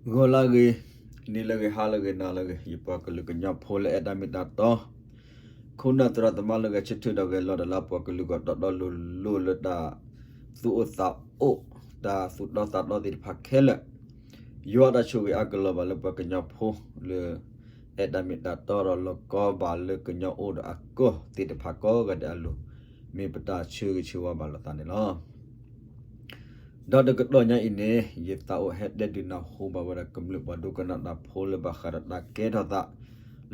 ဂီၤလၢအဂ့ၤ, နံၤလၢအဂ့ၤ, ဟါလၢအဂ့ၤ, နၤလၢအဂ့ၤ, ယပှၤကလုာ်ကညီဖိလၢအဲၣ်တၢ်မ့ၢ်တၢ်တီ, ခိၣ်နၢ်သရၣ်သမါလၢဂဲၤဆၢထၢၣ်ဒီးဂဲၤလီၤဒီး လၢပှၤကလုာ်ဂီၢ်တီတီလိၤလိၤလၢတၢ်သူၣ်အိၣ်သးအိၣ်, တၢ်သူၣ်တီသးတီသ့ၣ်တဖၣ်ခဲလၢာ်, ယွၤတၢ်ဆိၣ်ဂ့ၤအါကလီၤဘၣ်လၢပှၤကညီဖိလၢ အဲၣ်တၢ်မ့ၢ်တၢ်တီဒီးလီၤကီဘၣ်လၢကညီအိၣ်ဒီးအကီၢ်သ့ၣ်တဖၣ်ကိးဂၤဒဲးအလိၤ, မ့ၢ်ပတၢ်ဆၢဂ့ၤဆၢဝါဘၣ်လိာ်သးန့ၣ်လီၤ. ဒီးတကတီၢ်ညါအံၤန့ၣ် ယသးအိၣ်ဟဲတဲဒုးနၢ်ဟူဘၣ်ဝဲဒၣ်ကမျၢၢ်ပှၤဒိကနၣ်တၢ်ဖိလၢဘၣ်ဃးဒီးတၢ်ကဲထီၣ်သး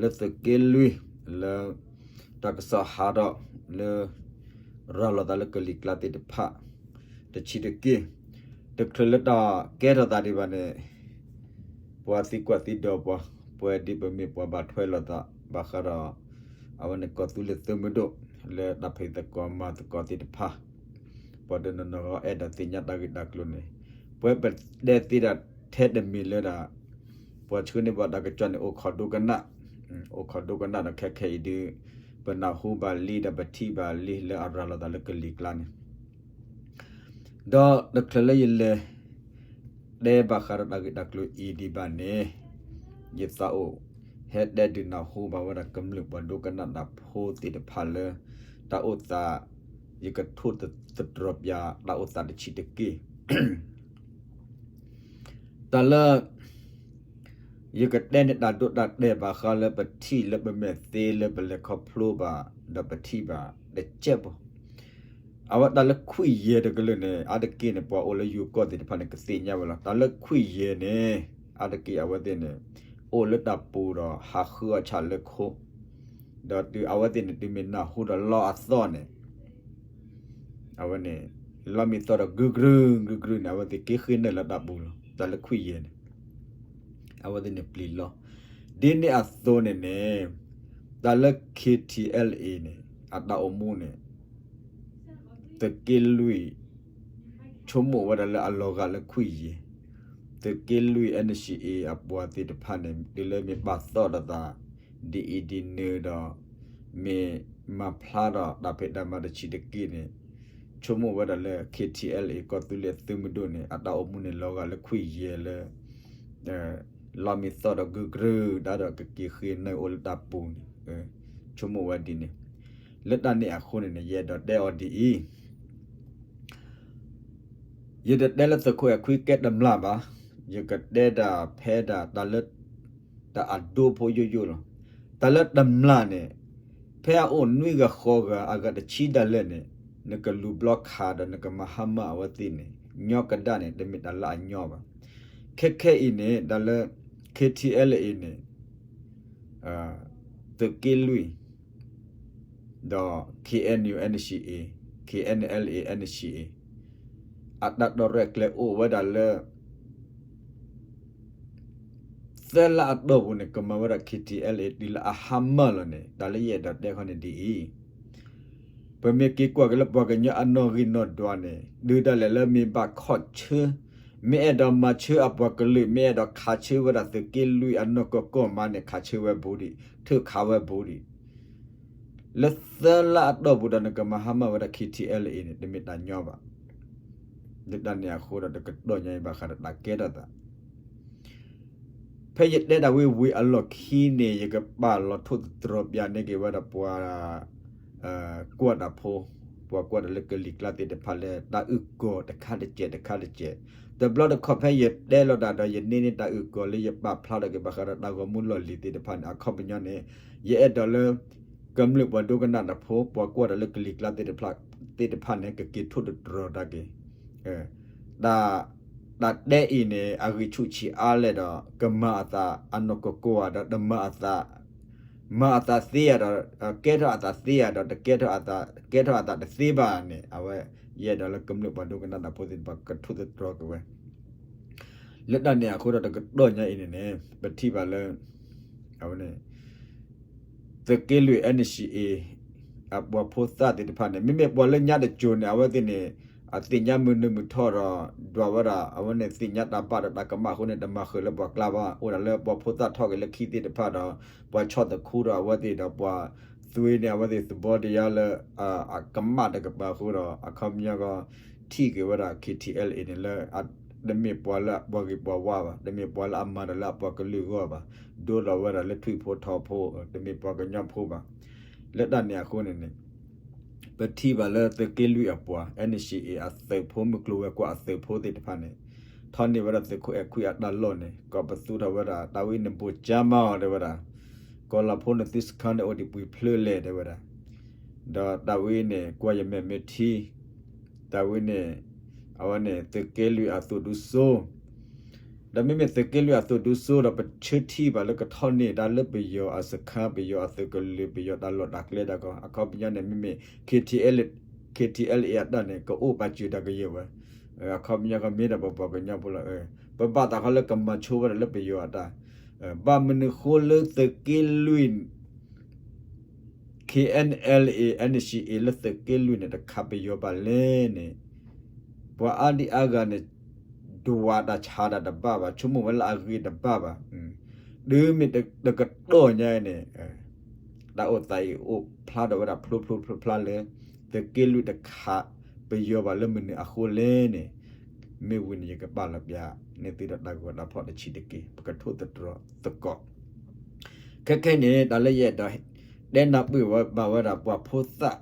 လၢသုးက့လွံၢ် လၢ တၢ်ကစီၣ်ဟးထီၣ်လၢ ရၤလီၤသးလၢကလံၤကျါသ့ၣ်တဖၣ် တဆံးတက့ၢ်. တချုးလၢတၢ်ကဲထီၣ်သးဒံးဘၣ်န့ၣ် ပှၤသံကွၢ်သံဒိးပှၤ, ပှၤဒ်ပမ့ၢ်ပှၤဘၣ်ထွဲလိာ်သး ဘၣ်ဃးဒီး အဝဲန့ၣ်ကီၢ်သူလ့ၤသုးမုၢ်ဒိၣ် လၢတၢ်ဖံးသကိးမၤသကိးသ့ၣ်တဖၣ်, ပှၤတနီၤနီၤဂီၢ်အဲၣ်ဒိးသ့ၣ်ညါတၢ်ဂ့ၢ်တၢ်ကျိၤန့ၣ်, ပှၤပတဲသ့ဒၣ်ထဲတမံၤလၢဒၣ် ပှၤဆှၢန့ၢ်ပှၤတၢ်ကစီၣ်န့ၣ် အိၣ်ခိးဒိကနၣ်, အိၣ်ခိးဒိကနၣ်ဒီးခဲခဲအံၤဒုး ပနၢ်ဟူဘၣ်လံဒီးပထံၣ်ဘၣ်လံလၢအရၤလီၤသးလၢကလံၤကျါန့ၣ် ဒီးတချုးလၢယလဲၤ တဲဘၣ်ဃးဒီးတၢ်ဂ့ၢ်တၢ်ကျိၤအံၤဒံးဘၣ်န့ၣ်, ယသးအိၣ် ဟဲတဲဒုးနၢ်ဟူဘၣ်ဝဲဒၣ်ကမျၢၢ်ပှၤဒိကနၣ်တၢ်ဖိသ့ၣ်တဖၣ်လၢ တၢ်အိၣ်သး ယကထိၣ်သတြီၤပၠးတၢ်အိၣ်သးတဆံးတက့ၢ်. တၢ်လၢ ယကတဲန့ၣ်တၢ်ဒိတၢ်တဲာ်ဘၣ်ဃးလၢပထံၣ်လၢပမဲာ်သ့လၢပလဲၤခီဖျိဘၣ် ဒီးပထံၣ်ဘၣ်တကဲးဖိ အဝဲတၢ်လၢခွံၣ်ယဲၢ်တကလုာ်န့ၣ် အါတက့ၢ်န့ၣ် ပှၤအိၣ်လၢယိၤကီၢ်သ့ၣ်တဖၣ်န့ၣ် ကသ့ၣ်ညါဝဲလီၤ. တၢ်လၢခွံၣ်ယဲၢ်န့ၣ် အါတက့ၢ်အဝဲသ့ၣ်န့ၣ် အိၣ်လၢတၢ်ပူၤဒီးဟးဃုအီၣ်ဆၣ်လၢခိ ဒီးတုၤအဝဲသ့ၣ်န့ၣ် တုၤမ့ၢ်နၢ်ဟူဒီးလီအသီၣ်န့ၣ် အဝဲန့ၣ် လီမ့ၢ်သီၣ်ဒီး ကုကရု ကုကရု န့ၣ် အဝဲသ့ၣ်က့ၤဃ့ၢ်နုာ်လၢတၢ်ပူၤလီၤ. တၢ်လၢခွံၣ်ယဲၢ်န့ၣ် အဝဲသ့ၣ်န့ၣ်ပျံၤလီၤ. ဒ်န့ၣ်အသိးန့ၣ်န့ၣ် တၢ်လၢ ခ့ထံအဲလ်အ့ န့ၣ် အတၢ်အိၣ်မူန့ၣ် သုးက့လွံၢ် ဆိကမိၣ်ဝဲဒၣ်လၢအလီၤဂာ်လၢခွံၣ်ယဲၢ်, သုးက့လွံၢ် NCA အပှၤသ့ၣ်တဖၣ်န့ၣ် တုၤလၢမ့ၢ်ပာ်သီၣ်ဒီးသး ဒ်အံၤဒ်နုၤဒီး မ့ၢ်မၤဖျါဒီးတၢ်ဖံးတၢ်မၤတဆံးတက့ၢ်န့ၣ် ဆိကမိၣ်ဝဲဒၣ်လၢ ခ့ထံအဲလ်အ့ ကီၢ်သူလ့ၤသုးမုၢ်ဒိၣ်န့ၣ် အတၢ်အိၣ်မူန့ၣ်လီၤဂာ်လၢခွံၣ်ယဲၢ်လၢ လီမ့ၢ်သီၣ်ဒီး ကုကရု ဒၣ်ဒီးကက့ၤဃ့ၢ်နုာ်အိၣ်လၢတၢ်ပူၤန့ၣ် ဆိကမိၣ်ဝဲဒ်န့ၣ်. လၢတၢ်န့ၣ်အဃိန့ၣ်န့ၣ် ယအဲၣ်ဒိးတဲအီၤဒ်အံၤ ယတတဲလၢသုးခိၣ်အဲၣ်ခွံကဲတမျၢ်ဘၣ်, ယကတဲဒၣ်ဖဲဒၣ်တၢ်လၢ တၢ်အဒိဖိယိယိလီၤ. တၢ်လၢတမျၢ်န့ၣ် ဖဲအအိၣ်နွံဂၤဃိးဂၤအဂၤတဆံဒၣ်လဲာ်န့ၣ် နကလူၤဘျီခးဒီးနကမၤဟါမၢ်အဝဲသ့ၣ်န့ၣ် ညီကဒၣ်န့ၣ် တမ့ၢ်တၢ်လၢအညီဘၣ်. ခဲခဲအံၤန့ၣ် တၢ်လၢ ခ့ထံအဲလ်အ့ န့ၣ် သုးက့လွံၢ် ဒီး KNU NCA, KNLA NCA အတၢ်တီၢ်ရဲၣ်ကျဲၤအိၣ်ဝဲဒၣ်လၢ သၢလါအတီၢ်ပူၤန့ၣ် ကမၤဝဲဒၣ် ခ့ထံအဲလ်အ့ တုၤလၢအဟါမၢ်လီၤန့ၣ် တၢ်လၢယအဲၣ်ဒိးတဲခီန့ၣ်ဒ်အံၤ, ပမ့ၢ်က့ၤကွၢ်က့ၤလၢပှၤကညီအနီၣ်ဂံၢ်နီၣ်ဒွးန့ၣ် ဒုးဒၣ်လဲာ်လၢမ့ၢ်ဘၣ်ခီၣ်ဆၢ, မ့ၢ်အဲၣ်ဒိးမၤဆၢအပှၤကလုာ် မ့ၢ်အဲၣ်ဒိးခးဆၢဝဲဒၣ်သုးက့လွံၢ်အနီၢ်ကီၢ်ကီၢ်မးန့ၣ် ခးဆၢဝဲဘူးဒံး, ထုးခးဝဲဘူးဒံး လၢသၢလါအတီၢ်ပူၤဒီးနကမၤဟါမၢ်ဝဲဒၣ် ခ့ထံအဲလ်အ့ န့ၣ် တမ့ၢ်တၢ်ညီဘၣ်. လၢတၢ်န့ၣ်အဃိဒီးတကတီၢ်ညါအံၤဘၣ်ဃးဒီးတၢ်ကဲထီၣ်သး ဖဲယတဲဒၣ်ဝံၤဝံၤအလီၢ်ခံန့ၣ် ယကပာ်လီၤထိၣ်သတြီၤပၠးန့ၢ်က့ၤဝဲဒၣ်ပှၤ ကွၢ်တၢ်ဖိ, ပှၤကွၢ်တၢ်လၢကလံၤကျါသ့ၣ်တဖၣ်လၢတၢ်အုၣ်ကီၤတခါတစဲးတခါတစဲး, တဘျီတခီၣ်ဖဲယတဲလီၤတၢ်ဒီးယန့ၢ်န့ၢ်တၢ်အုၣ်ကီၤလၢယပာ်ဖျါထီၣ်က့ၤဘၣ်ဃးဒီးတၢ်ဂီၤမူလီၢ်လံၤသ့ၣ်တဖၣ်န့ၣ် အခီပညီန့ၣ် ယအဲၣ်ဒိးလၢ ကမျၢၢ်ပှၤဒိကနၣ်တၢ်ဖိ ပှၤကွၢ်တၢ်လၢကလံၤကျါသ့ၣ်တဖၣ် သ့ၣ်တဖၣ်န့ၣ် ကက့ၤထိၣ်သတြီၤတၢ်က့ၤ တၢ်တဲအံၤန့ၣ် အဂံၢ်ဆူၣ်ဆံးအါလဲၣ်ဒီး ကမၤအသးအနီၢ်ကီၢ်ကီၢ်ဧါဒီး တမၤအသး မၤအသးသ့ဧါဒီး ကဲထီၣ်အသးသ့ဧါဒီး တကဲထီၣ်အသး ကဲထီၣ်အသးတသ့ဘၣ်န့ၣ် အဝဲ ယအဲၣ်ဒိးလၢကမျၢၢ်ပှၤဒိကနၣ်တၢ်ဖိသ့ၣ်တဖၣ် ကထိၣ်သတြီၤက့ၤဝဲ လၢတၢ်န့ၣ်အဃိဒီးတကတီၢ်ညါအံၤန့ၣ်န့ၣ် ပထံၣ်ဘၣ်လၢ အဝဲန့ၣ် သုးက့လွံၢ် NCA အပှၤဖိသၣ်သ့ၣ်တဖၣ်န့ၣ် မ့မ့ၢ်ပှၤလၢညါတစိၤန့ၣ် အဝဲသ့ၣ်န့ၣ် အသ့ၣ်ညါမုၢ်နုာ်မုၢ်ထီၣ်ဒီး ဒွးဝဲဒၣ် အဝဲန့ၣ်သ့ၣ်ညါတၢ်ဘၣ်ဒီးတၢ်ကမၣ်အဃိန့ၣ် တမၤဃုာ်လၢပှၤကျါဘၣ် အိၣ်ဒၣ်လၢပှၤဖိသၣ်ထီၣ်က့ၤလၢခံသ့ၣ်တဖၣ်ဒီး ပှၤဆီၣ်သခူဒီးအဝဲသ့ၣ်ဒီး ပှၤသွ့န့ၣ် အဝဲသ့ၣ်သဘီတယါလၢ အကမၣ်တကပၤအဃိဒီး အခီပညီကီး ထံၣ်က့ၤဝဲဒၣ် ခ့ထံအဲလ်အ့ န့ၣ်လၢ တမ့ၢ်ပှၤလၢပှၤဂ့ၤပှၤဝါဘၣ်, တမ့ၢ်ပှၤလၢအမၤတၢ်လၢအပှၤကလုာ်အဂီၢ်ဘၣ်, ဒိဒီးဝဲဒၣ်လၢထွံၣ်ဖိထိးဖိ, တမ့ၢ်ပှၤကညီဖိဘၣ်. လၢတၢ်န့ၣ်အဃိန့ၣ်န့ၣ် ပထံၣ်ဘၣ်လၢသုးက့လွံၢ်အပှၤ NCA အသုးဖိ မုၢ်ကျိၤဝဲၤကွာ်အသုးဖိသ့ၣ်တဖၣ်န့ၣ် ထီၣ်န့ၢ်ဝဲဒၣ်သုးခိၣ်အဲၣ်ခွံအတၢ်လီၢ်န့ၣ် ကိးပသူထီၣ်ဝဲဒၣ် တၢ်ဝဲအံၤန့ၣ် ဘိၣ်ကၠါမးအီၤ တဲဝဲဒၣ်, ကီၤလၤဖိန့ၣ်သုစခါန့ၣ်အိၣ်ဒံးပှဲၤဖျၢၣ်လဲၣ် တဲဝဲဒၣ်, ဒီးတၢ်ဝဲအံၤန့ၣ် ကွၢ်ယမဲာ်မ့ၢ်ထံ, တၢ်ဝဲန့ၣ် အဝဲန့ၣ် သုးက့လွံၢ်အသုးဒူစိ ဒီးမ့မ့ၢ်သုးက့လွံၢ်အသုးဒူစိဒီး ပဆၢထံၣ်ဘၣ်လၢကထီၣ်န့ၢ်ဒၣ်လၢပယီၤအစခါ ပယီၤအသုးကလၢၤ ပယီၤတၢ်လီၢ်တၢ်ကျဲဒၣ်ကီး အခီပညီန့ၣ် မ့မ့ၢ် KTLA, KTLA အတၢ်န့ၣ် ကအိၣ်ပာ်စၢၤတၢ်ကယဲၢ်ဝဲ, အခီပညီကီးမ့ၢ်ဒၣ်ပပှၤကညီဖိလီၤ. ပဘၣ်သးဃီလၢကမၤဆိဝဲဒၣ်လၢပယီၤအတၢ်, ဘၣ်မနုၤဃိလၢသုးက့လွံၢ် KNLA NCA လၢသုးက့လွံၢ်န့ၣ် တခးပယီၤဘၣ်လဲၣ်န့ၣ်, ပှၤအါဒံအါဂၤန့ၣ် ဒွးတၢ်ဆါတၢ်တဘၣ်ဘၣ်, ဆိကမိၣ်ဝဲလၢအဂ့ၤတဘၣ်ဘၣ်. တုၤမ့ၢ်တကတီၢ်ညါန့ၣ် တၢ်အိၣ်သးအံၤအိၣ်ဖျါထီၣ်ဝဲဒၣ် ဖျိဖျိဖျါဖျါလၢ သုးက့လွံၢ်တခးပယီၤဘၣ်လၢမနုၤအဃိလဲၣ်န့ၣ်, မ့ၢ်ဝံၤန့ၣ် ယကပာ်လီၤပျးန့ၢ်သုဒီးတၢ်ဂီၤတၢ်ဖီၣ်တဆံးတက့ၢ်, ပကထိၣ်သတြီၤသကိး ခဲခဲအံၤန့ၣ် တၢ်လၢယအဲၣ်ဒိးတဲနၢ်ပၢၢ်ဝဲဘၣ်ဝဲဒၣ် ပှၤဖိသၣ်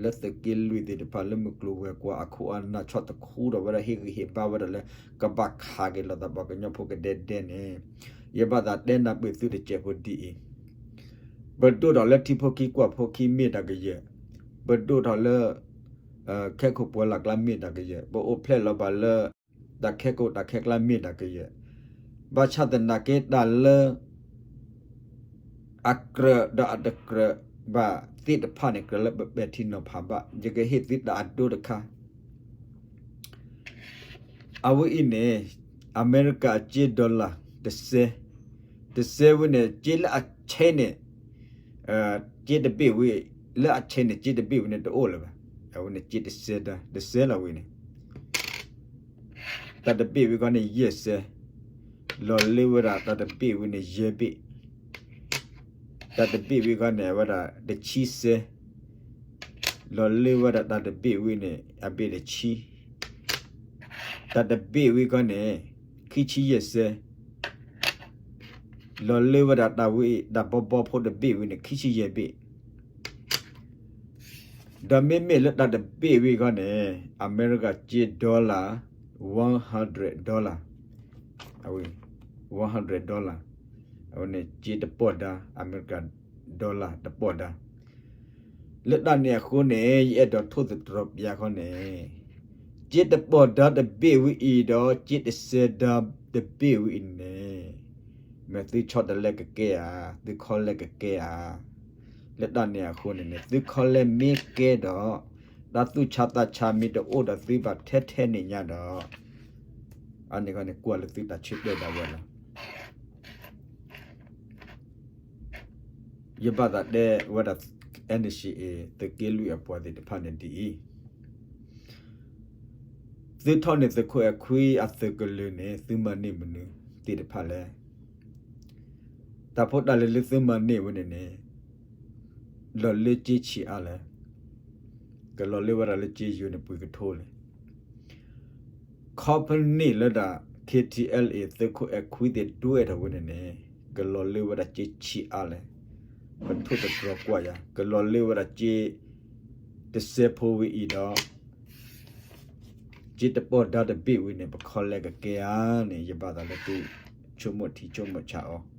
လၢသုးက့လွံၢ်သ့ၣ်တဖၣ်လၢမုၢ်ကျိၤဝဲၤကွာ်အခိၣ်အနၢ် ဆီၣ်တခူထီၣ်ဝဲဒၣ်ဟ့ၣ်ဂံၢ်ဟ့ၣ်ဘါဝဲဒၣ်လၢ ကဘၣ်ခးက့ၤလိာ်သးပှၤကညီဖိကဒဲဒဲန့ၣ်, ယဘၣ်သးတဲနၢ်ပၢၢ်သုတစဲးဖိဒ်အံၤ, ပဒိၣ်ထီၣ်လၢထံဖိခံကွၢ်ဖိခံမ့ၢ်တၢ်ကယဲၢ်, ပဒိၣ်ထီၣ်လၢ ခဲခိၣ်ပှၢ်လၢ်ကျါမ့ၢ်တၢ်ကယဲၢ်, ပအိၣ်ဖျဲၣ်လီၤဘၣ်လၢ တၢ်ခဲကိာ်တၢ်ခဲကျါမ့ၢ်တၢ်ကယဲၢ်, ဘၣ်ဆၣ်သနာ်က့တၢ်လၢ အကြၢးဒီးအတကြၢးဘၣ်သ့ၣ်တဖၣ်န့ၣ် ကြၢးလၢပပဲာ်ထံနီၤဖးဘၣ်, ယကဟ့ၣ်သုတၢ်အဒိတခါ အဝဲအံၤန့ၣ် အမဲရကၤအကၠ့ dollar တစဲ, တစဲဝဲန့ၣ် ကၠ့လၢအဆဲန့ၣ် ကၠ့တဘ့ၣ်ဝဲ, လၢအဆဲန့ၣ် ကၠ့တဘ့ၣ်ဝဲန့ၣ်တအိၣ်လၢၤဘၣ်. အဝဲန့ၣ်ကၠ့တစဲဒၣ် တစဲလီၤဝဲန့ၣ် တၢ်တဘ့ၣ်ဝဲခီန့ၣ် ယဲၢ်စဲ, လီၤလၢဝဲဒၣ်တၢ်တဘ့ၣ်ဝဲန့ၣ် ယဲၢ်ဘ့ၣ်, တၢ်တဘ့ၣ်ဝဲခီန့ၣ် အဝဲဒၣ်တဆံစဲ, လီၤလၢဝဲဒၣ်တၢ်တဘ့ၣ်ဝဲန့ၣ် အဘ့ၣ်တဆံ, တၢ်တဘ့ၣ်ဝဲခီန့ၣ် ခံဆံယဲၢ်စဲ, လီၤလၢဝဲဒၣ်တၢ်ဝဲ တၢ်ဘီဘီဖိတဘ့ၣ်ဝဲန့ၣ် ခံဆံယဲၢ်ဘ့ၣ် ဒီးမ့မ့ၢ်လၢတၢ်တဘ့ၣ်ဝဲခီန့ၣ် အမဲရကၤကၠ့ dollar, one hundred dollar, အဝဲ one hundred dollar, အဝဲန့ၣ် ကၠ့တပီၢ်ဒါ အမဲရကၤ dollar တပီၢ်ဒါ. လၢတၢ်န့ၣ်အဃိန့ၣ် ယအဲၣ်ဒိးထိၣ်သတြီၤပျးခီန့ၣ် ကၠ့တပီၢ်ဒါတဘ့ၣ်ဝဲအံၤဒီး ကၠ့တစဲဒါတဘ့ၣ်ဝဲအံၤန့ၣ် မ့ၢ်သုဆီတလဲကကဲဧါ, သုခီလဲကကဲဧါ. လၢတၢ်န့ၣ်အဃိန့ၣ်န့ၣ် သုခီလဲမ့ၢ်ကဲဒီး တၢ်သူၣ်ဆါသးဆါမ့ၢ်တအိၣ်ဒီးသုဘၣ်ထဲထဲန့ၣ်ညါဒီး အန့ၣ်ခီန့ၣ် ကွၢ်လၢသုတၢ်ဆၢတဲာ်ဒၣ်ဝဲလီၤ. ယဘၣ်သးတဲဝဲဒၣ် NCA သုးက့လွံၢ်အပှၤသ့ၣ်တဖၣ်န့ၣ်ဒ်အံၤ, သုထီၣ်န့ၢ်သုးခိၣ်အဲၣ်ခွံအသုးကလၢၤန့ၣ် သုမၤန့ၢ်မနုၤသ့ၣ်တဖၣ်လဲၣ်. တၢ်ဖိတၢ်လံၤလၢသုမၤန့ၢ်ဝဲန့ၣ်န့ၣ် လီၤလၢကၠ့ဆံးအါလဲၣ်. ကလီၤလၢဝဲဒၣ်လၢကၠ့ယိၤန့ၣ် ပှ့ၤကထိလဲၣ်. ခီပနံၣ်လၢဒၣ် KTLA သုးခိၣ်အဲၣ်ခွံသ့ၣ်ဒွဲၣ်ထီၣ်ဝဲန့ၣ်န့ၣ် ကလီၤလၢဝဲဒၣ်ကၠ့ဆံးအါလဲၣ်. ပထိၣ်သတြီၤကွၢ်ယၤ ကလီၤလၢဝဲဒၣ်ကၠ့တစဲဖိဝဲအံၤဒီး ကၠ့တပီၢ်ဒါတဘ့ၣ်ဝဲန့ၣ် ပခီလဲကကဲဧါန့ၣ် ယဘၣ်သးလၢသုဆိကမိၣ်ထံဆိကမိၣ်ဆးအီၤ.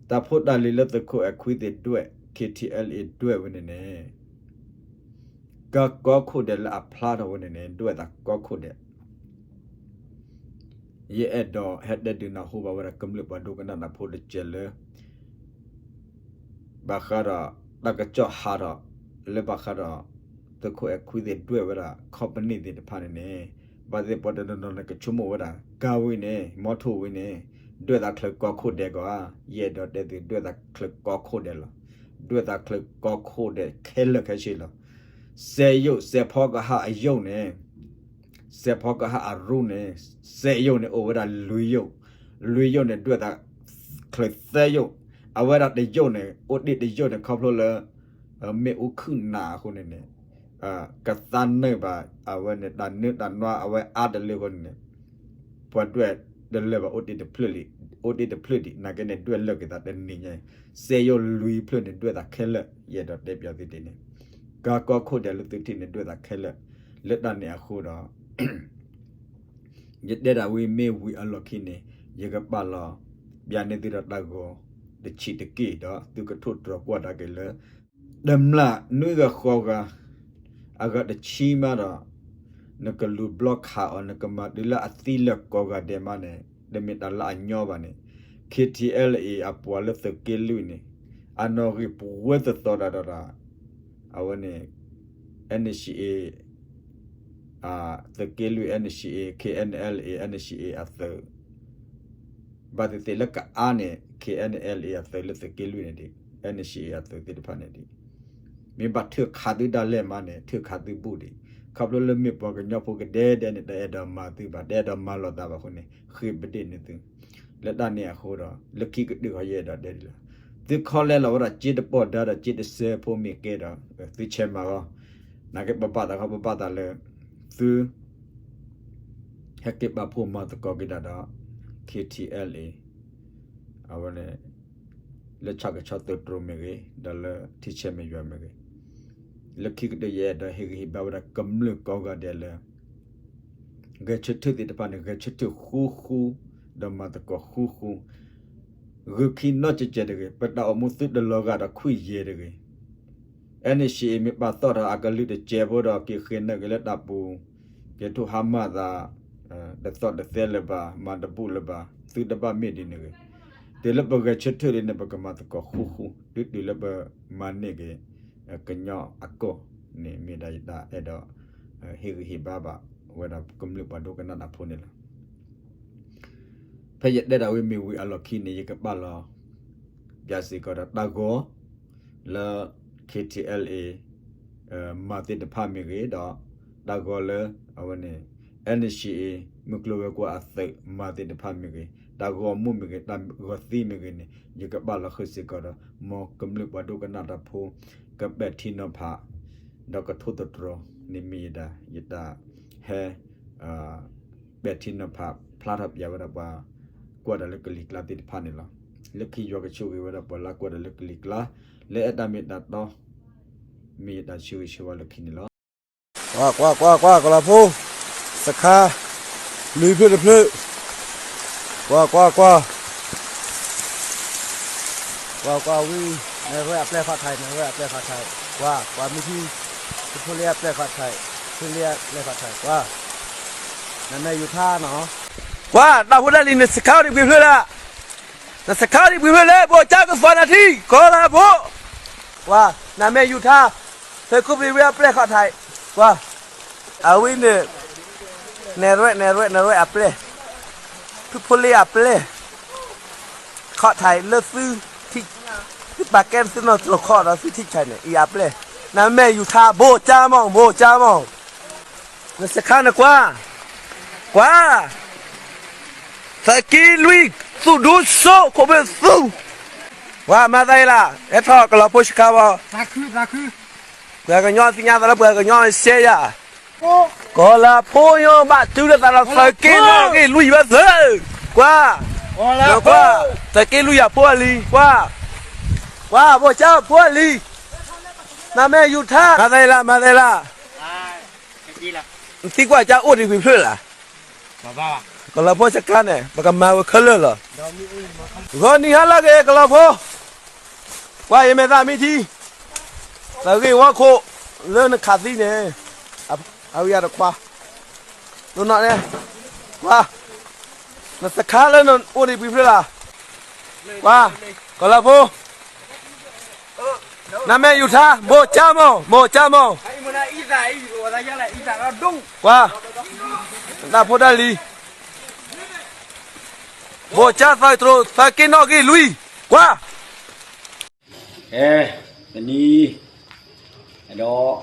တၢ်ဖိတၢ်လံၤလၢသုးခိၣ်အဲၣ်ခွံသ့ၣ်ဒွဲၣ် KTLA ဒွဲၣ်ဝဲန့ၣ်န့ၣ် ကကီခိၣ်ဒဲးလၢအဖျါထီၣ်ဝဲန့ၣ်န့ၣ် ဒွဲၣ်သးကီခိၣ်ဒဲး ယအဲၣ်ဒိးဟဲတဲဒုးနၢ်ဟူဘၣ်ဝဲဒၣ်ကမျၢၢ်ပှၤဒိကနၣ်တၢ်ဖိတကဲးလၢ ဘၣ်ဃးဒီး တၢ်ကစီၣ်ဟးထီၣ် လၢဘၣ်ဃးဒီး သုးခိၣ်အဲၣ်ခွံသ့ၣ်ဒွဲၣ်ဝဲဒၣ် ခီပနံၣ်သ့ၣ်တဖၣ်န့ၣ်န့ၣ် ဘၣ်သ့ၣ်ပှၤတနီၤနီၤန့ၣ်ကဆိကမိၣ်ဝဲဒၣ် ကါဝံၤန့ၣ် မီထိၣ်ဝံၤန့ၣ် ဒွဲၣ်သးချုးကီခိၣ်ဒဲးကီးဧါ. ယအဲၣ်ဒိးတဲသု ဒွဲၣ်သးချုးကီခိၣ်ဒဲးလီၤ. ဒွဲၣ်သးချုးကီခိၣ်ဒဲးခဲလၢာ်ခဲဆ့လီၤ. စဲးယိာ် စဲးဖီကဟၣ်အယိာ်န့ၣ် စဲးဖီကဟၣ်အရူန့ၣ် စဲးယိာ်န့ၣ်အိၣ်ဝဲဒၣ်လွံၢ်ယိာ်, လွံၢ်ယိာ်န့ၣ် ဒွဲၣ်သးချုးသၢယိာ်, အဝဲဒၣ်တယိာ်န့ၣ် အိၣ်ဒံးတယိာ်န့ၣ် ခီဖျိလၢ မ့ၣ်အူခုၣ်နးအဃိန့ၣ်န့ၣ် ကသးနၢၣ်ဘၣ် အဝဲန့ၣ် တၢ်နၢတၢ်နွါအဝဲအါတလၢအဃိန့ၣ်န့ၣ် ပှၤဒွဲၣ်တလၢာ်ဘၣ် အိၣ်တ့ၢ်တဖျၢၣ်လံ, အိၣ်တ့ၢ်တဖျၢၣ်ဒံး နာ်က့န့ၣ် ဒွဲၣ်လၢာ်က့ၤသးတနံၤညါအံၤ, စဲယိၣ်လွံၢ်ဖျၢၣ်န့ၣ် ဒွဲၣ်သးခဲလၢာ် ယအဲၣ်ဒိးတဲပၠးသုဒ်န့ၣ်, ကၤကီခိၣ်ဒဲးလၢသုထံၣ်န့ၣ် ဒွဲၣ်သးခဲလၢာ်, လၢတၢ်န့ၣ်အဃိဒီး ယတဲဒၣ်ဝံၤမ့ၢ်ဝံၤအလီၢ်ခံန့ၣ် ယကပာ်လီၤ ပၠးန့ၢ်သုဒီးတၢ်ဂီၤတဆံးတက့ၢ်ဒီး သုကထိၣ်တြီၤကွၢ်တၢ်က့ၤလၢ တမျၢ်နွံဂၤဃိးဂၤ အဂၤတဆံမးဒီး နကလူၤဘျီခးအီၤ နကမၤတုၤလၢအသံလၢာ်ကိးဂၤဒဲးမးန့ၣ် တမ့ၢ်တၢ်လၢအညီဘၣ်န့ၣ် ခ့ထံအဲလ်အ့ အပှၤလၢသုးက့လွံၢ်န့ၣ် အနီၣ်ဂံၢ်ပှဲၤသသီဒၣ်ဒီး အဝဲန့ၣ် NCA သုးက့လွံၢ် NCA, KNLA NCA အသုး ဘၣ်သ့ၣ်သ့ၣ်လၢကအါန့ၣ် KNLA အသုးလၢသုးက့လွံၢ်န့ၣ်ဒံး NCA အသုးသ့ၣ်တဖၣ်န့ၣ်ဒံး မ့ၢ်ဘၣ်ထုးခးသုဒၣ်လဲာ်မးန့ၣ် ထုးခးသုဘူၣ်ဒံး ခီဖျိလၢမ့ၢ်ပှၤကညီဖိကဒဲဒဲန့ၣ် တအဲၣ်ဒိးမၤသုဘၣ် တအဲၣ်ဒိးမၤလိာ်သးဘၣ်အဃိန့ၣ် ဃ့ၢ်ပဒ့ၣ်န့ၢ်သု လၢတၢ်န့ၣ်အဃိဒီး လၢခံကတၢၢ်ခီယအဲၣ်ဒိးတဲဒ်လဲၣ် သုခီလဲလီၤဝဲဒၣ်စ့တပီၢ်ဒါဒီးစ့တစဲးဖိမ့ၢ်ကဲဒီး သုဆဲးမၤလီၤ နာ်က့ပဘၣ်သးခီပဘၣ်သးလၢ သု ဟဲက့ၤပာ်ဖှိၣ်မၤသကိးက့ၤဒၣ်ဒီး KTLA အဝဲန့ၣ် လၢဆၣ်ကဆီသုးတြိၤမ့ၢ်ဂ့ၤ ဒီးလၢထံဆဲးမဲာ်ယွၤမ့ၢ်ဂ့ၤ လၢခံကတၢၢ်ယအဲၣ်ဒိးဟ့ၣ်ဂံၢ်ဟ့ၣ်ဘါဝဲဒၣ်ကမျၢၢ်ကိးဂၤဒဲးလၢ ဂဲၤဆၢထၢၣ်သ့ၣ်တဖၣ်န့ၣ် ဂဲၤဆၢထၢၣ်ဃူဃူ ဒီးမၤသကိးဃူဃူ ဂုာ်ခံနီတစဲးတဂ့ၤ ပတၢ်အိၣ်မူသုတလီၤဂာ်ဒီးခွံယဲၢ်တဂ့ၤ NCA မ့ၢ်ပာ်သီၣ်ထီၣ်အကလုၢ်တစဲးဖိဒီးက့ၤဃ့ၢ်နၢ်က့ၤလၢတၢ်ပူၤ က့ၤထိၣ်ဟါမၢ်သး တသီၣ်တသဲလၢၤဘၣ် မၤတဘူၣ်လၢၤဘၣ် သုတဘၣ်မ့ၢ်ဒ်န့ၣ်ဂ့ၤ တုၤလၢပဂဲၤဆၢထၢၣ်လံန့ၣ် ပကမၤသကိးဃူဃူ တုၤတုၤလၢပမၤန့ၢ်က့ၤ ကညီအကီၢ်န့ၣ် မ့ၢ်ဒၣ်ယတၢ်အဲၣ်ဒိး ဟ့ၣ်ဂံၢ်ဟ့ၣ်ဘါဘၣ်ဝဲဒၣ်ကမျၢၢ်ပှၤဒိကနၣ်တၢ်ဖိန့ၣ်လီၤ. ဖဲယတဲဒၣ်ဝံၤမ့ၢ်ဝံၤအလီၢ်ခံန့ၣ် ယကပာ်လီၤ ပၠးစ့ၢ်ကီးဒီးတၢ်ဂီၤ လၢ KTLA မၤသ့ၣ်တဖၣ်မ့ၢ်ဂ့ၤဒီး တၢ်ဂီၤလၢ အဝဲန့ၣ် NCA မုၢ်ကျိၤဝဲၤကွာ်အသုးမၤသ့ၣ်တဖၣ်မ့ၢ်ဂ့ၤ တၢ်ဂီၤမူမ့ၢ်ဂ့ၤ တၢ်ဂီၤသံမ့ၢ်ဂ့ၤန့ၣ် ယကပာ်လီၤဃုာ်စ့ၢ်ကီးဒီး မ်ကမျၢၢ်ပှၤဒိကနၣ်တၢ်ဖိ ကပဲာ်ထံနီၤဖး ဒီးကထိၣ်သတြီၤန့ၣ်မ့ၢ်ယဒၣ် ယတၢ်ဟဲ ပဲာ်ထံနီၤဖးဖျါထီၣ်ပၠးဝဲဒၣ်ပှၤ ကွၢ်တၢ်လၢကလံၤကျါသ့ၣ်တဖၣ်န့ၣ်လီၤ. လၢခံယွၤကဆိၣ်ဂ့ၤဝဲဒၣ်ပှၤလၢကွၢ်တၢ်လၢကလံၤကျါ လၢအဲၣ်တၢ်မ့ၢ်တၢ်တီ မ့ၢ်ယတၢ်ဆၢဂ့ၤဆၢဝါလၢခံန့ၣ်လီၤ. ကွၢ်ကွၢ်ကွၢ်ကွၢ် ကလီၤဖိ စခါ လွံၢ်ဖျၢၣ်တဖျၢၣ် ကွၢ်ကွၢ်ကွၢ် ကွၢ်ကွၢ်ဝံၤ နရဲၣ်အပျဲၢ်ခီၣ်ထံး နရဲၣ်အပျဲၢ်ခီၣ်ထံး ကွၢ် ကွၢ်မုၢ်ထံ ဖိလ့အပျဲၢ်ခီၣ်ထံး ဖိလ့အပျဲၢ်ခီၣ်ထံး ကွၢ် နမဲာ်ယူၤထါနီၤ ကွၢ် တၢ်ဖိတၢ်လံၤ နစခါအီၤဒံးပှဲၤဖျၢၣ်လၢ နစခါအီၤဒံးပှဲၤဖျၢၣ်လၢ ဘိၣ်ကၠါကသီနၤထံ ကီၤလၤဖိ ကွၢ် နမဲာ်ယူၤထါ သုးခိၣ်ဘံၣ်ဝံအပျဲၢ်ခီၣ်ထံး ကွၢ် အဝံၤန့ၣ် နရဲၣ် နရဲၣ် နရဲၣ်အပျဲၢ် ဖုဖိလ့အပျဲၢ် ခီၣ်ထံးလၢသု သုပာ်ကဲသုနီၢ်တြီၤခီၣ်ဒီးသုထံၣ်ဆဲးန့ၣ် အံၤအပျဲၢ် နမဲာ်ယူၤထါ ဘိၣ်ကၠါမီၢ် ဘိၣ်ကၠါမီၢ် နစခါန့ၣ်ကွၢ် ကွၢ် သုးက့လွံၢ် သူၣ်ဒူစိ ခိၣ်ဘ့ၣ်သူ ကွၢ် မၤသးအံၤလၢ ဟဲထီၣ်ကလီၤဖိစခါဘၣ် ပှၤကညီသ့ၣ်ညါသးလၢပှၤကညီစဲယၤ ကီၤလၤဖိယိဘၣ်တုၤလၢသးဒီးသုးက့နီၣ်ဂံၢ်လွံၢ်ဘၣ်သုး ကွၢ် ကွၢ် သုးက့လွံၢ်ယၤဖိအလံၤ ကွၢ် ကွၢ် ဘိၣ်ကၠါဖိအလံၤ နမဲာ်ယူၤထါ မၤသးအံၤလၢ မၤသးအံၤလၢ နသံကွၢ်ကၠါအိၣ်ဒံးပှဲၤဖျၢၣ်လၢ် ကလီၤဖိစခါန့ၣ် ပကမၤဝဲခဲလၢာ်လီၤ ဂီၤနံၤဟါလၢအဂ့ၤ ကလီၤဖိ ကွၢ်ယမဲာ်သၣ်မံထံ သးဂ့ၢ်ဝီခိၣ်လၢနခးသံန့ၣ် အဝံယၤတခွါ နနီၢ်န့ၣ် ကွၢ် နစခါလၢနအိၣ်ဒံးပှဲၤဖျၢၣ်လၢ် ကွၢ် ကလီၤဖိ နမဲာ်ယူၤထါ ဘိၣ်ကၠါမီၢ် ဘိၣ်ကၠါမီၢ် ကွၢ် တၢ်ဖိတၢ်လံၤ ဘိၣ်ကၠါသၢတြိၤ သုးက့နီၣ်ဂံၢ်လွံၢ် ကွၢ် အဲ တနံၤ အဲၣ်ဒိး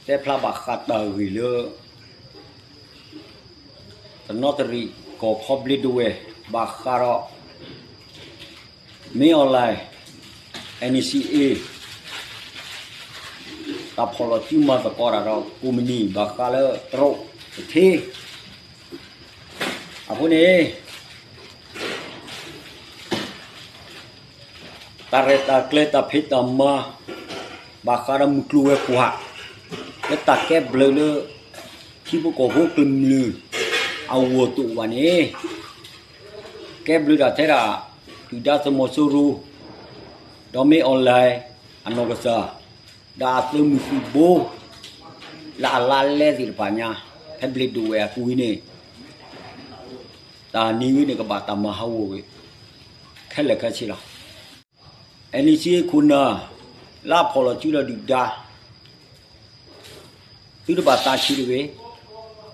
တဲဖျါဘၣ်ဃးတၢ်ဂ့ၢ်လၢ တနီသရံၣ် ကီၢ်ခီဘျ့ဒဝဲၢ် ဘၣ်ဃးဒီး မ့ၢ်အီၣ်လဲၣ် NCA တၢ်ဖီၣ်လီၤစုမၤသကိးတၢ်ဒီး ကိးမုၢ်နံၤ ဘၣ်ဃးလၢတရူးတထ့ အဃိန့ၣ် တၢ်ရဲၣ်တၢ်ကျဲၤတၢ်ဖံးတၢ်မၤ ဘၣ်ဃးဒီးမုၢ်ကျိၤဝဲၤကွာ် လၢတၢ်ကဲဘျုးလၢ ထံဖိကီၢ်ဖိကမျၢၢ် အဂီၢ်တအိၣ်ဘၣ်န့ၣ် ကဲဘျုးတၢ်ထဲဒၣ် ဒုၣ်ဒါသုးမီၤစိရိၤ ဒီးမ့ၢ် online အနီၢ်ကစၢ် ဒီးအသုးမုၢ်သံၣ်ဘိ လၢအလါလဲသ့ၣ်တဖၣ်ညါ ဖဲဘျ့းဒိၣ်ဝဲၢ်အပူၤအံၤန့ၣ် တနံၤဝဲန့ၣ် ကဘၣ်တၢ်မၤဟးဂီၤဝဲ ခဲလၢာ်ခဲဆ့လီၤ. NCA ခိၣ်နၢ် လၢအဖီၣ်လီၤစုဒီးဒုၣ်ဒါ သုတဘၣ်သးဆံးတဂ့ၤ,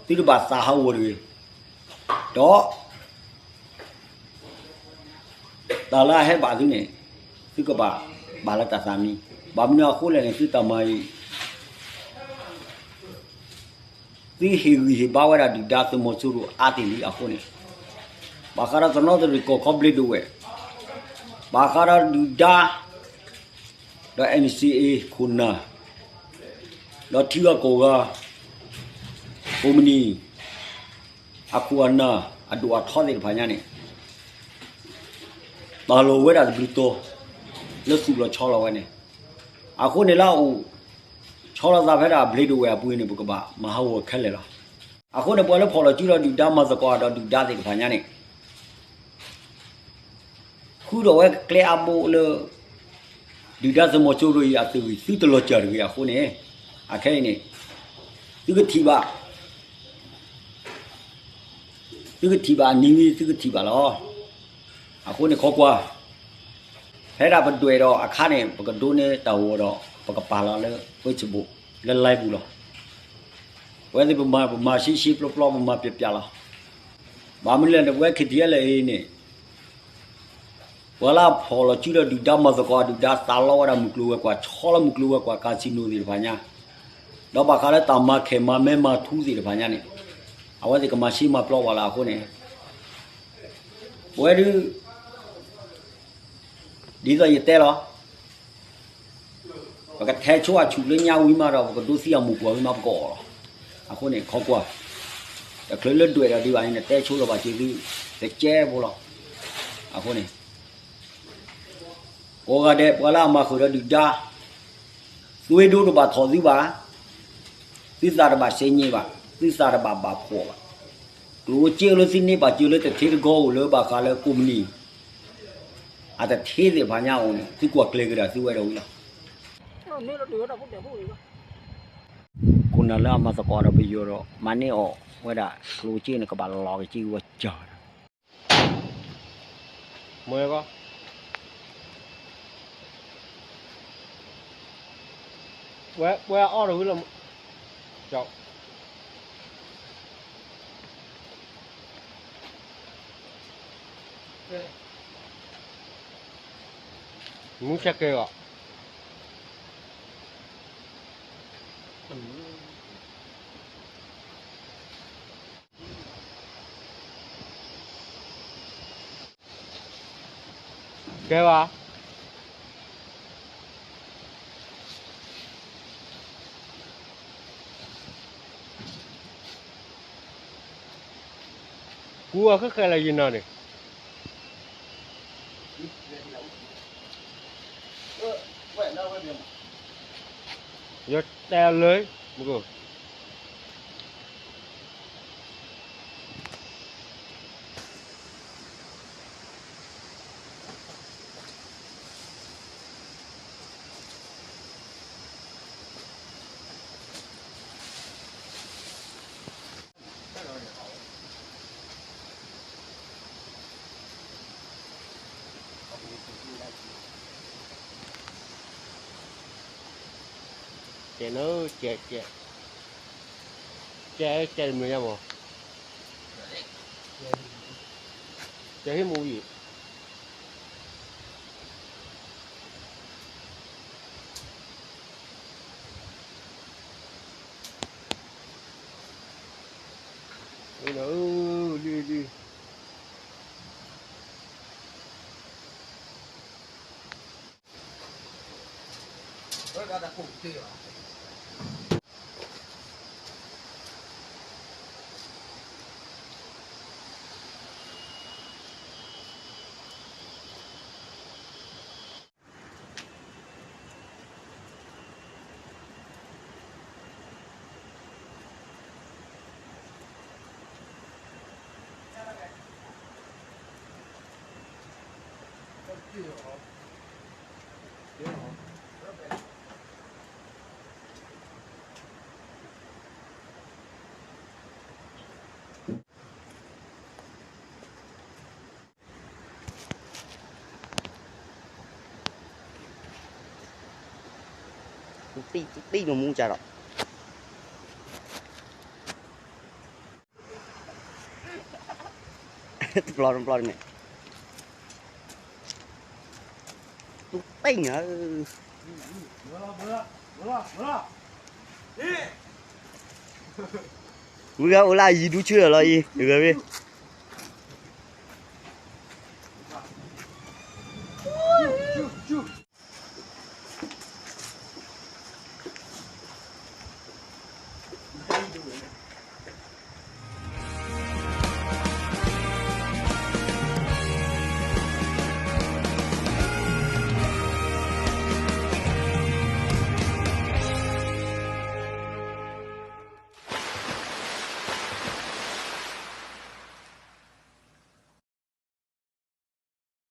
သုတဘၣ်သးဟးဂီၤတဂ့ၤ, ဒီး တၢ်လၢအဟဲဘၣ်သုန့ၣ် သုကဘၣ်ဘၣ်လၢတၢ်သးမံ, ဘၣ်မနုၤအဃိလဲၣ်န့ၣ် သုတၢ်မၤအံၤ သုဟ့ၣ်ဂံၢ်ဟ့ၣ်ဘါဝဲဒၣ်ဒုၣ်ဒါသုးမီၤစိရိၤအါတ့ၢ်လံအဃိန့ၣ်, ဘၣ်ဃးဒီးတနီသရံၣ်ကီၢ်ခီဘျ့းဒိၣ်ဝဲၢ်, ဘၣ်ဃးဒီးဒုၣ်ဒါ ဒီး NCA ခိၣ်နၢ်, ဒီးထံဂၤကီၢ်ဂၤ, ကိးမုၢ်နံၤ အခိၣ်အနၢ် အဒိၣ်အထီသ့ၣ်တဖၣ်ညါန့ၣ် ပာ်လီၤဝဲဒၣ်တဘျုးတီၤ လၢသူၣ်လီၤဆီလီၤဝဲန့ၣ်, အဃိန့ၣ်လၢအအိၣ် ဆီလီၤသးဖဲဒၣ်ဘျ့းဒိၣ်ဝဲၢ်အပူၤန့ၣ် ပကဘၣ်မၤဟးဂီၤခဲလၢာ်လီၤ. အဃိန့ၣ် ပှၤလၢဖီၣ်လီၤစုဒီးဒုၣ်ဒါမၤသကိးဒီးဒုၣ်ဒါသ့ၣ်တဖၣ်ညါန့ၣ် ဃုထီၣ်ဝဲကျဲအါဘိလၢ ဒုၣ်ဒါသုးမီၤစိရိၤအံၤအသုးဂံၢ် သုတလီၤစၢၤတဂ့ၤအဃိန့ၣ်, အခဲအံၤန့ၣ် သုကထံၣ်ဘၣ် သုကထံၣ်ဘၣ်အနံၤ သုကထံၣ်ဘၣ်လီၤ. အဃိန့ၣ်ခီကွၢ်, ဖဲဒၣ်ပဒွဲၣ်ဒီးအခါန့ၣ် ပကဒိးန့ၢ်တၢ်ဂီၤဒီး ပကပာ်လီၤလၢ Facebook လၢ live ပူၤလီၤ. ပဝဲသ့ၣ်ပမၤ ပမၤရှဲရှဲပျီပျီ ပမၤပျီပျီလီၤ. ဘၣ်မနုၤလဲၣ်န့ၣ် ပဝဲ KTLA အံၤန့ၣ် ပှၤလၢအဖီၣ်လီၤစုဒီးဒုၣ်ဒါမၤသကိးဒုၣ်ဒါ သးလီဝဲဒၣ်မုၢ်ကျိၤဝဲၤကွာ် ဆီလီၤမုၢ်ကျိၤဝဲၤကွာ် casino သ့ၣ်တဖၣ်ညါ, ဒီးဘၣ်ဃးလၢတၢ်မၤခဲၣ်မၤမဲမၤထူသ့ၣ်တဖၣ်ညါန့ၣ် အဝဲသ့ၣ်ကမၤရှဲမၤပျီပှၤလၢအဃိန့ၣ်, ပဝဲဒၣ် ဒ်သိးယတဲလီၤ, ပကထဲဆိအဆူၣ်လၢညါဝံၤမးဒီး ပကဒိးသံအမိၢ်ပှၢ်ဝံၤမး ပကအီၣ်လီၤ. အဃိန့ၣ် ခီကွၢ်, တချုးလၢဒွဲၣ်ဒီးဒံးဘၣ်န့ၣ် နတဲဆိလီၤဘၣ်စ့ၢ်သု တကဲဖိလီၤ. အဃိန့ၣ် ကိးဂၤဒဲး ပှၤလၢအမၤဃုာ်ဒီးဒုၣ်ဒါ သွေးဒိုးတဘၣ်ထီၣ်သုဘၣ်, သုသးတဘၣ်စဲညံးဘၣ်, သုသးတဘၣ်ဘၣ်ဖှီၣ်ဘၣ်. ကျိၣ်စ့လၢသုန့ၢ်ဘၣ်စၢၤလၢတထ့တဂီၤအိၣ်လၢဘၣ်ဃးလၢကိးမုၢ်နံၤ အတထ့သ့ၣ်တဖၣ်ညါအိၣ်န့ၣ် သုကွၢ်ကျဲၤက့ၤဒၣ်သုဝဲဒၣ်ဝံၤလီၤ. ခိၣ်နၢ်လၢအမၤသကိးဒီးပယီၤဒီး မၤန့ၢ်အီၤဝဲဒၣ်ကျိၣ်စ့န့ၣ် ကဘၣ်လီၤက့ၤက့ၤဝဲစၢၤဒီး မ့ၢ်ကီး ဝဲ ဝဲအီၣ်တဝံၤလီၤ. မူဆဲးကဲၤအီၤ ကဲဘၣ် ကူအီၤဃဲဃဲလၢယနီၤန့ၣ် ယတဲလၢ မုၢ်ကိၢ် ကဲနုၤ ကဲ ကဲ ကဲ ကဲတမုာ်ညါမး ကဲဟံၣ်မူဝံၤ လံ လံ ဝဲဒၣ်တၢ်ကိၢ်တ့ၢ်ဘၣ်. တံၢ်တံၢ်မူကဒီး တပျီတပျီတမ့ၢ် တံၢ်နၤ ဝံၤဂၤအိၣ်လၢအယံၤဒူဆၢလီၤအံၤ ဂဲၤဝဲ